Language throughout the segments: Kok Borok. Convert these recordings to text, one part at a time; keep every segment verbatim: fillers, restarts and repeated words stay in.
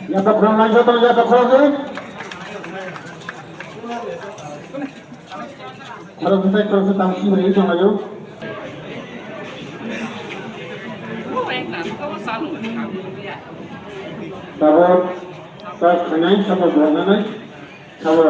Yapakhorok nai joto yapakhorok se. Khorok bwsai khorok se tang si bai tong laio. Tabok ta khainai sabo bo nanai sabo.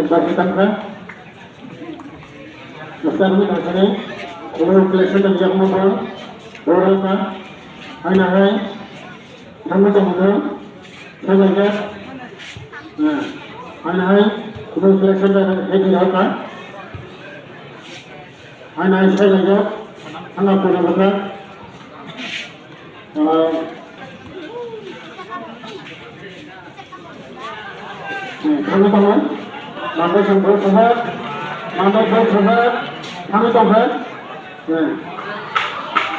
Bagi tangka. Mister Win Hasani, Honorable Collection of Yakmo Ball, Boraka, Haina Hai, Thangma Tongmo, Sajaja, Haina Hai, Honorable Collection of Hedi Hoka, Haina Hai Sajaja, Hanga Pura Hoka, Thangwi tongo. Mandai song bwrwi thangkha. Mandai bwrwi thangkha. Thangwi tongkha.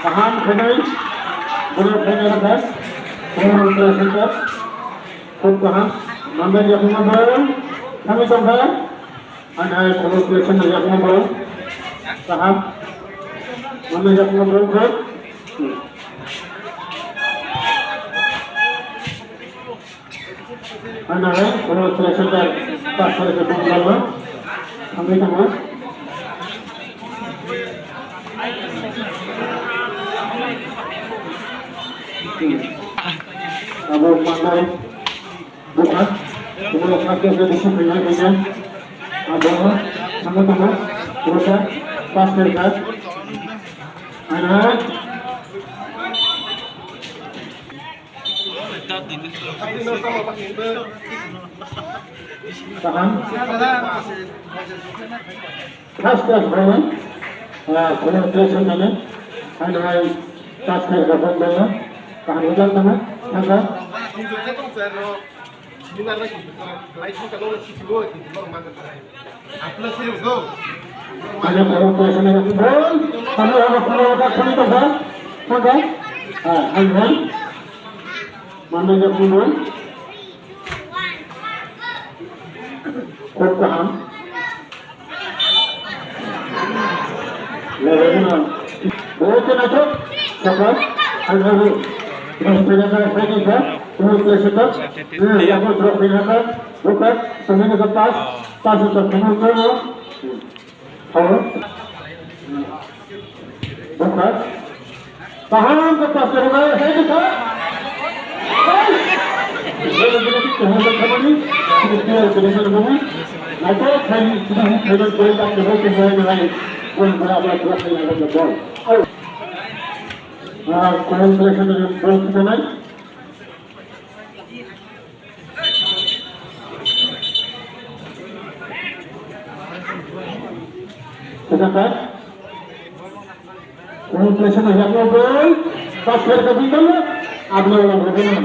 Kaham khainai. Bwrwi khainai rwkha. Bwrwi khainai rwkha. Khub kaham. Mandai yakungma bwrwi thangwi tongkha. Haina hai khorok khe swnam yakma bwrwi. Kaham. Mano yakma bwrwi khe. Haina hai khorok khe swnam pas khe bwrwi lama. Thangwi tongma. Abo manai. Buka, buka, buka, buka, buka, buka, buka. Abo, sama, sama, buka, pas, buka. Anak. Paham? First class bhai, ah, khulum class hoinani, haino hai first class rok bhai, kaham rijak tamo, thangkha. Haino khulum class hoinani, bhai, haino khulum class hoinani, thangkha, thangkha. Ah, haino hai, manwi jak khulum. Khub kaham. Level no. Bo kena to. Saka. Ang haru. Bos kena ka, kena ka. Bos kena ka. Nah, ya, bos, bos kena ka. Buka. Kena ka pas. Pas itu kena ka. Halo. Buka. Kaham ke pas ke rai, hai ke pas. Hai. Hai ke pas ke rai, hai ke pas. Naito khai, khai, khai, khai, khai, khai, khai, khai. Kon bora bora bora khai, khai, khai, khai. Ah, kon bora khai, khai, khai, khai. Sebentar. Congratulations, ayakno bol. Pas kar ka bhi kar. Aap log log rahe hain.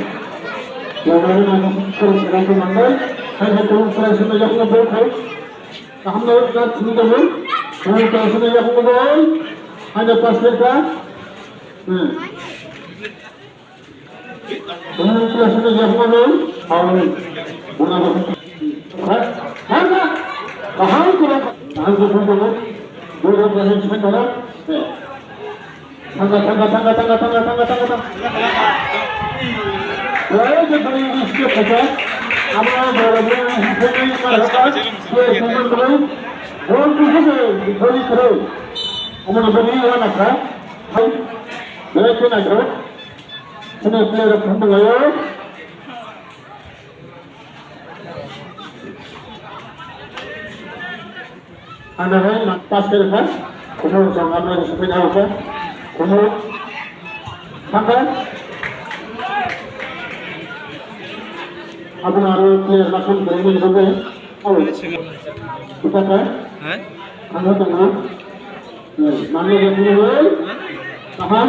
Log rahe hain, aap log kar rahe hain, mandal. Hai, hai, congratulations, ayakno bol, hai. Hum log ka chini ka bol. Congratulations, ayakno bol. Hai, pas kar ka. Hmm. Sini player rok phunuk laio. Ano hai ma pass khe kha. Kuno jong ano ni sipin ha kha. Hello. Sampai. Aboni aro player masuk dari ini sampai. Oh. Kita kan? Hah? Anu tengah. Ya, mana dia punya gol? Hah? Paham?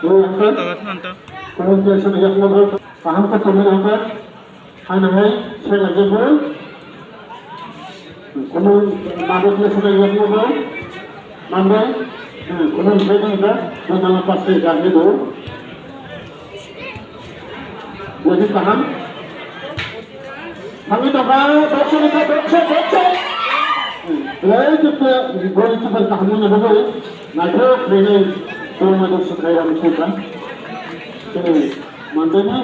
Gol yang kan? Tahu, tahu, tahu. Kalau dia sudah yang nomor paham ke teman apa? Hano hai, selaijak bo. Kuno mabok le selaijak bo. Manbai. Kuno selaijak bo. Kuno pas ke jage bo. Jadi paham? Kami tongka, boxer ka, boxer, boxer. Lai kita gol itu bertahan mana bo. Naikho, ini, tuh, masuk sekali dalam kita. Ini, mantan ni.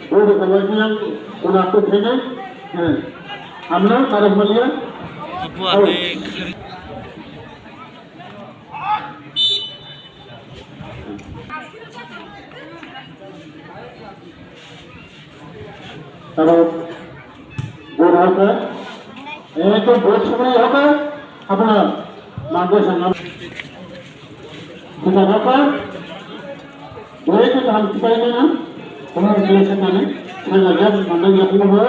Oro kawai yang kuna tu kene, eh, hamna taraf malia. Apo ate khari. Taraf, oro ka, eh, to box mai hoka. Abuna, mangko sangam. Kita apa? Boleh kita ham kita ini na? Kamu boleh sekali. Saya ngajar, mana yang mau,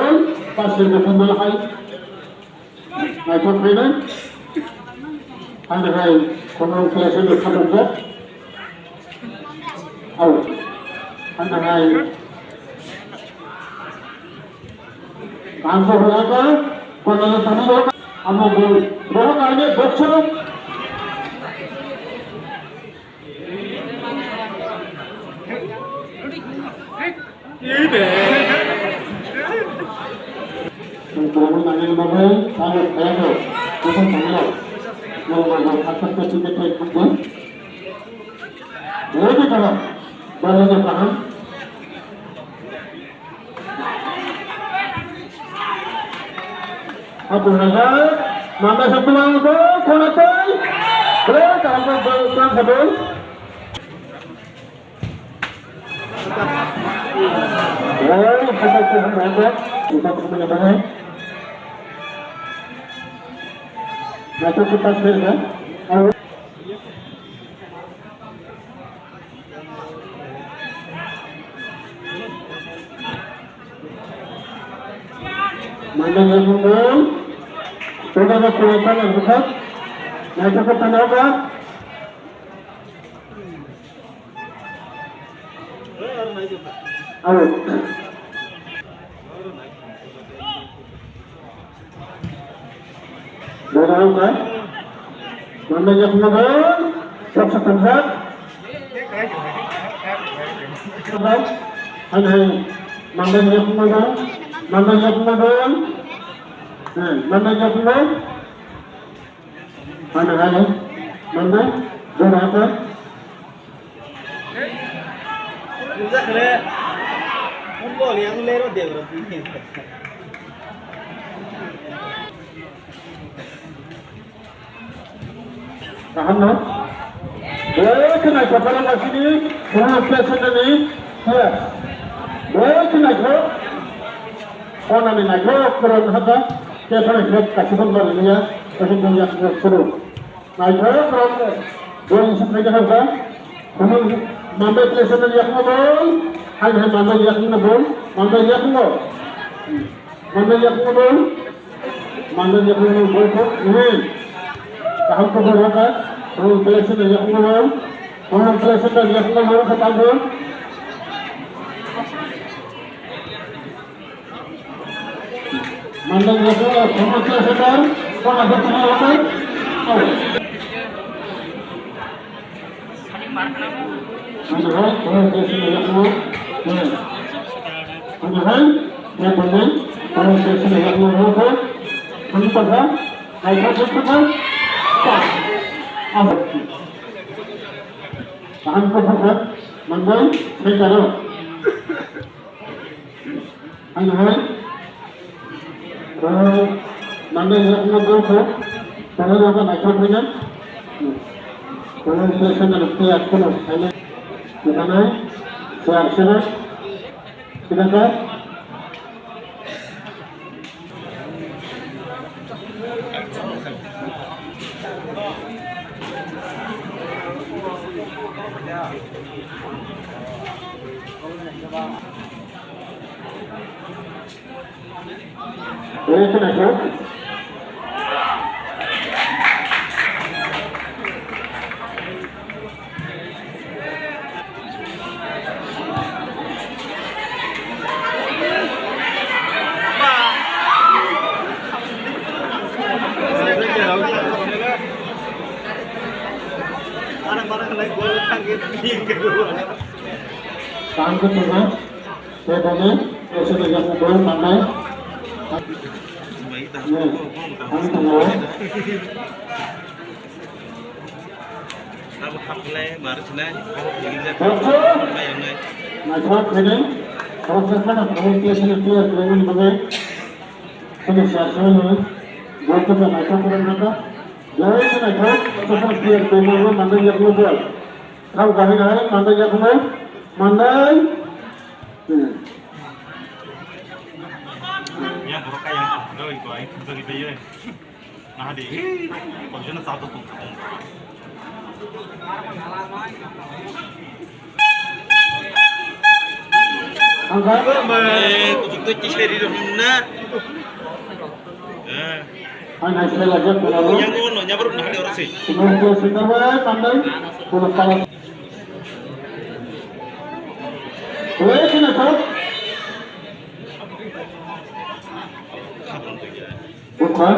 pas yang mau hai. Naikho khaina. Hande hai, kono khlai se khatok jak. Au. Hande hai. Bangso hwlaka, kono tani rok, amo bol. Rohok ane boksok. Apo hwnjak, manda se bwlai bo khona tei. Bre, kaham khe bwlai tang khe bo. Oi, hathai khe hwnjak, buka buka ya bahai. Naithok khe pass khe rwkha. Manda yakung bol. Toda ba kuwa kana buka. Naithok khe tanaw ba. Out. Bola out, eh? Manda yakung bol, sok sok tangkha. Hai, hai. Manda yakung bol, manda yakung bol. Eh, manda yakung bol. Hai, hai. Manda, bola out, eh? Kaham no? Boi khe naithok, borok asini, borok pesendani, yes. Boi khe naithok, konani naithok, borok haka, khe thani khe kaisa phone barani ya, kaisa phone ya, suru. Naithok rok bol isi phaikha kha. Hwnwi Mandai Placer no yakungno bol. Hai hai Mandai yakungno bol. Mandai yakungno. Mandai yakungno bol. Mandai yakungno bol kho. Ehe. Kaham khe bol kha. Hwnwi Placer no yakungno bol. Hwnwi Placer no yakungno bol kha tamo. Mandai yakungno, Thomas Placer, Thomas Placer, Thomas Placer. Hano hai, Thomas Placer yakungno. Hano hai, ya bondai, Thomas Placer yakungno. Hano tokha, hai tokha, tokha. Pas. Ahok. Kaham khe tokha, Mandai, sai taro. Ano hai, oh, Mandai yakungno bol kho, tangwi rok naithok khaina. Tangwi se sandal tei akheno khaina. Tangwi se akheno, sida kha. Oye, khwnakhe. Tang ko tuma, ko tuma, ko se ya ko bol manai. Yes, ang tuma. Abo haplai, bar sinai, abo hilik jak. Doctor. Mai ang nai. Naithok khainai. Abo khe khana khainai, khe sini clear khlaimani bagwi. Sini sir sir ni. Doctor khe naithok khainai nangkha. Jai khe naithok, doctor khe clear khlaimani bagwi mandai yakno bol. Thang bahai nai, mandai yakno. Mandai. Hmm. Yang borok kaya, doi, doi, doi, doi. Nahadi, koichana sa to tong. Ang kaya. Eh, kutuk to kisari ro na. Eh. Ang nai sila ja pura ro. Yang ko no nyabur nahadi oro si. Kuno ko sita ba pandai. Kuno pala. Wei sina ko. Bukha,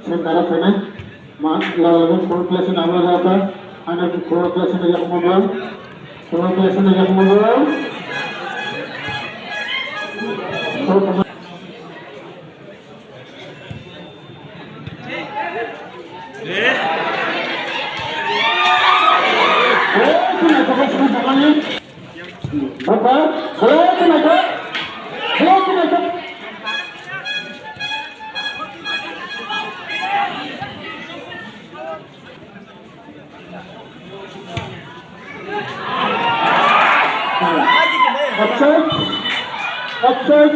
sen dara phainai, ma, la, la, la, four place ni amla jata, ana four place ni yakmo bol, four place ni yakmo bol. Four place. Eh? Eh, sina ko, sina ko ni. Baba, hello, hello, hello, hello. Offside, offside.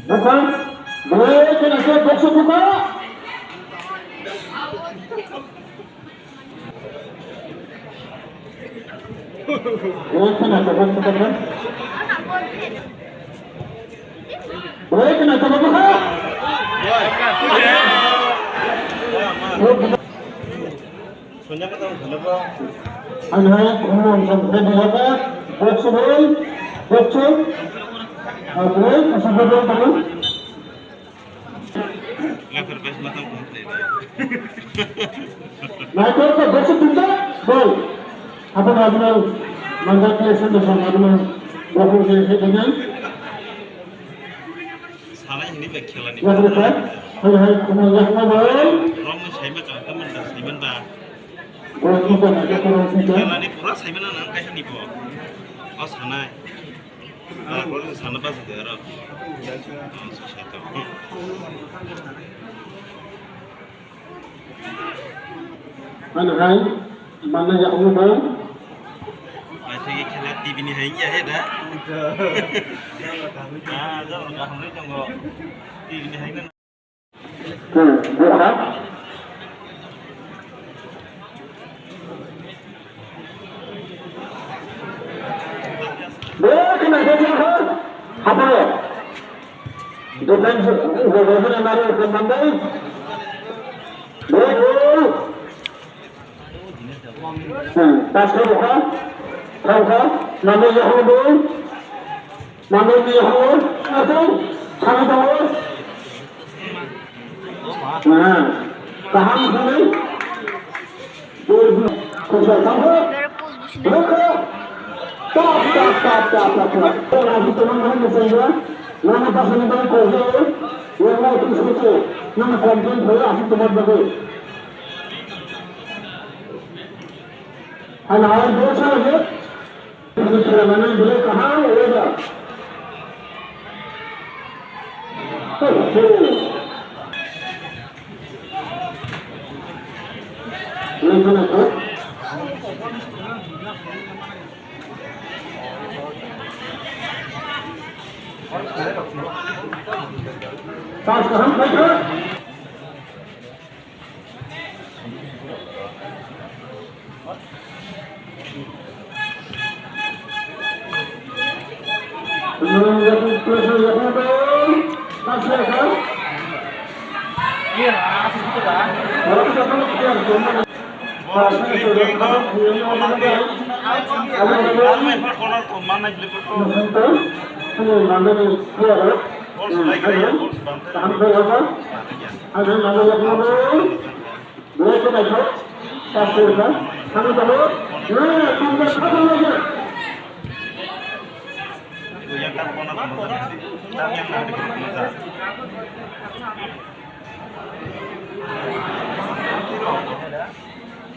Baba, hello, hello, hello, box buka. Ano hai, ano ang sampai di apa? Boxer, boxer. Apa? Kasih bodoh kamu. Naitok khe boxer tinta bol. Abono abono manja khe sendo song abono bokhol khe khe thangnai. Sanai hwnwi bai khela ni. Yathra khe hai hai khumui yakma bol. Romni saima chang khe manda saiman ba. Bol ni kona khe khumui saiman. Khela ni pura saiman nang kaisa ni bo. O sanai. Ah, kok sana bas de aro. Ah, susah to. Ano hai, mana ya ulo bang? Ai, thik khela T V ni hai ya he da. Ah, jalo ka hamle tongo. T V ni hai na. Hmm, buka. Dua kena kerja ha. Apa ya? Defense, defense yang baru kembali. Dua, dua. Hmm, pas ke buka. Kau kau, nama ya ho dua. Nama ya ho. Atau, kami tahu. Nah, paham kami? Kusa tahu? Buka. Tap, tap, tap, tap, tap, tap. Tengah itu teman-teman bisa juga. Nama pasal ini kau jauh. Yang mau terus itu. Nama konten saya asal teman bagus. Halo, halo, dua channel ya. Ini kira mana boleh kaham ya dah. Ini mana tu? Pas kaham, pas kaham.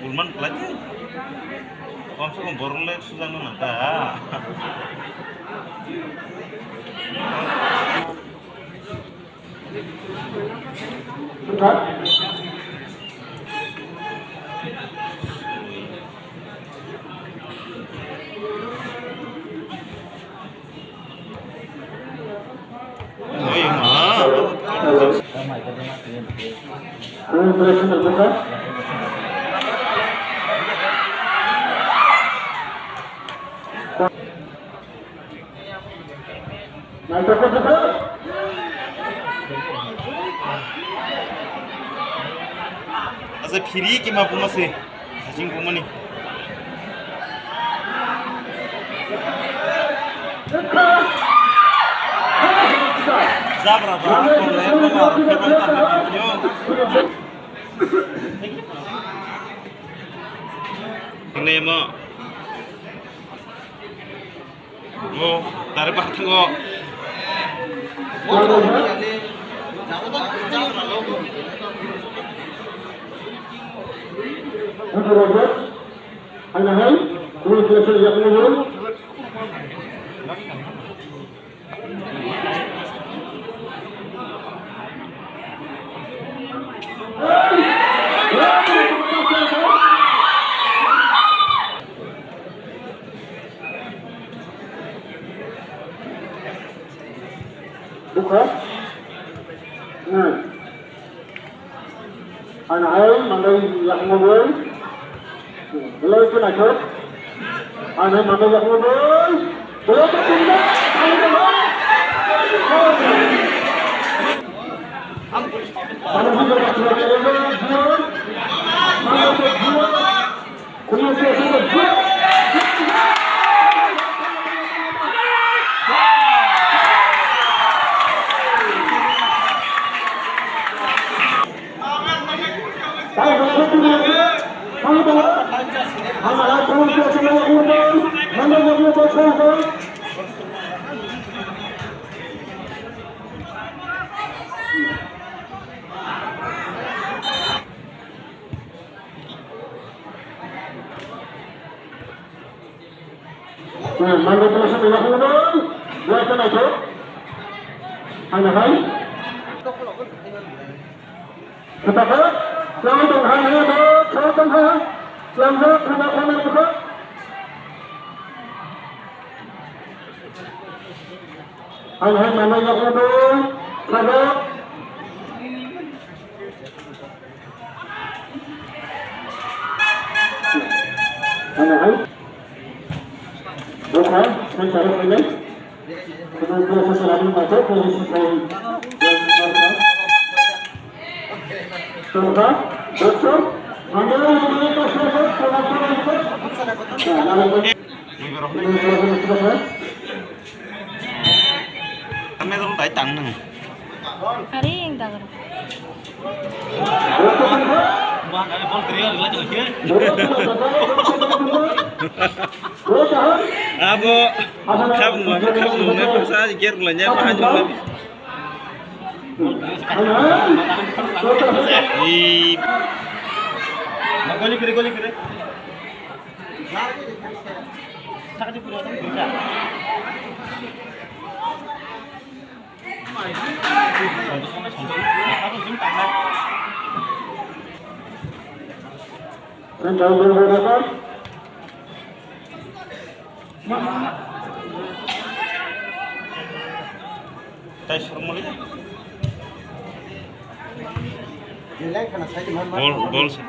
Ulman kelai tu. Kom se kom borok le sujakno nang ta. Asa phiri kima puma se. Haching pumani. Jabra ba, kong le, kong ba, kong ba, kong ba, kong ba. Kene mo. Mo, tare ba thango. Bukha. Hmm. Ano hai mangai yakmo boi. Belai khe naithok. Ano hai mangai yakmo boi. Belai khe tunda. Mango Tomaso ni yaphangno buaisa naikhe. Ano hai. Khutaka, lamai tong hai, hai, hai, tong hai. Lamjak, khutaka, khutaka. Ano hai, mano yaphangno, sajak. Ano hai. Bukha, sai sarok ini. Kemudian saya selalu masuk ke sisi saya. Bukha, bukha. Anda yang ini pasal, pasal, pasal. Nah, lalu. Kami dong tai tang nang. Hari yang tak. Abo, kap nungna, kap nungna, paksa ger lanya, bahai nungna. Ih. Goli kiri, goli kiri. Bol, bol se.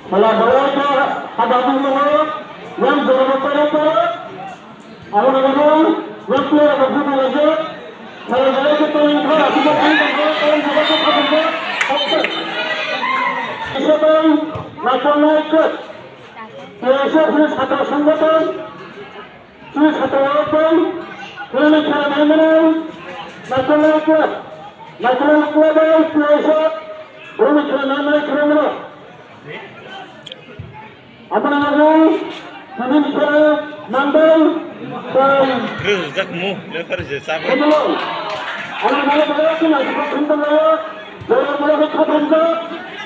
Khela belai khe habani mwngo, yang jormo toro toro, abo nangani yang player rok bubu laijo, khela belai khe tong wngkha, aswk khe tong wngkha, tong wngkha, tong wngkha, tong wngkha. Isabel, naithok naithok, T S F ni chhatra songgothon, Chini sakao tei, chini khela naimani, naikol naikol, naikol naikol bai, chini sa, bumi khela naimani khela mano. Aboni bagwi, chini khela nangbai, tei. Rwjak mu, lephar je, sabri. Hello. Ani mane bagwi, chini sakao thumtong layo, jora mula khe khatham jak,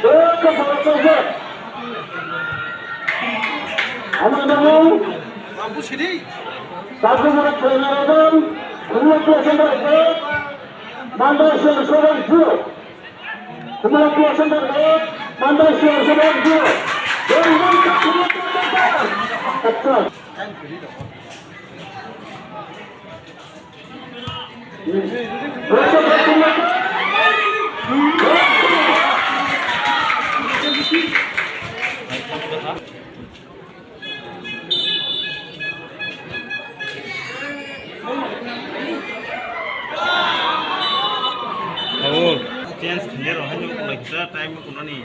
ekha jora khe jak. Aboni bagwi, Tabuk mura khlaina rwdang, khumla khlaisang rwdang, manda siyang sobang jio. Khumla khlaisang rwdang, manda siyang sobang jio. Rwdang ka khumla khlaisang rwdang. Acha. Change khainai rok haino ukulai kisa time o kunani.